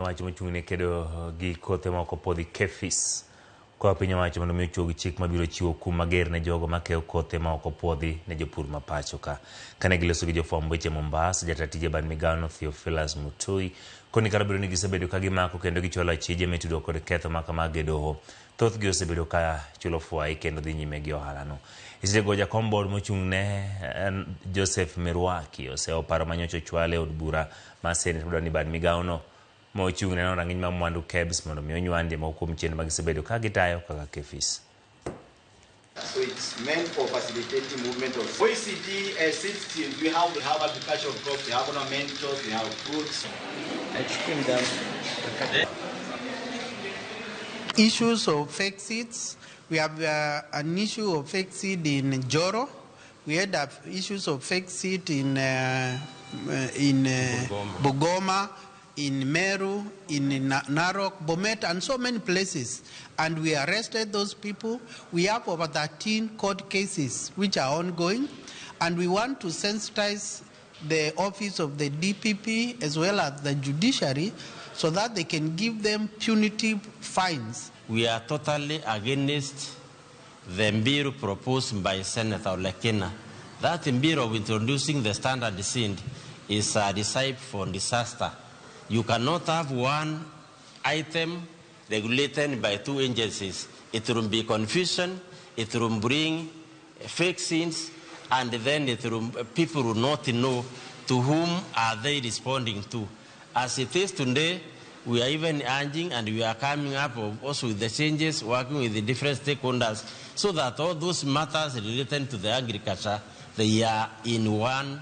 Owacho mochung' ne kedo gi kothe ma ok opwodhi KEPHIS kwayo piny owacho mondo mi ochuog chik mabiro chiwo kum mager ne jogo makeyo kothe ma ok opwodhi ne jopur ma pacho ka. Kane giloso gi jofwamb weche Mombasa, jata tije bad migawono Theophilus Mutui koni kata obedo ni gisebedo ka gimako kendo gichwalo achije mitudo kod ketho ma kamago e doho, thothgi osebedo ka chulo fwai kendo dhi nyime gi ohalano. E sechego jakom board mochung' ne Joseph Mirwaki osewo paro manyocha ochwal e od bura mar Senate madwaro ni bad migawono ma ochung' ne nono rang'iny mar mwandu KEBS mondo mi onywandie moko kuom chenro ma gisebedo ka gitayo kaka KEPHIS. So it's meant for facilitating movement of OECD seed schemes. We have agricultural crops, we have ornamentals, we have fruits. Issues of fake seeds. We have an issue of fake seed in Njoro. We had issues of fake seed in Bungoma, in Meru, in Narok, Bomet, and so many places. And we arrested those people. We have over 13 court cases which are ongoing. And we want to sensitize the office of the DPP as well as the judiciary so that they can give them punitive fines. We are totally against the bill proposed by Senator Olekina. That bill of introducing the standard seed is a recipe for disaster. You cannot have one item regulated by two agencies. It will be confusion, it will bring fake seeds, and then people will not know to whom are they responding to. As it is today, we are even urging and we are coming up also with the changes, working with the different stakeholders, so that all those matters related to the agriculture, they are in one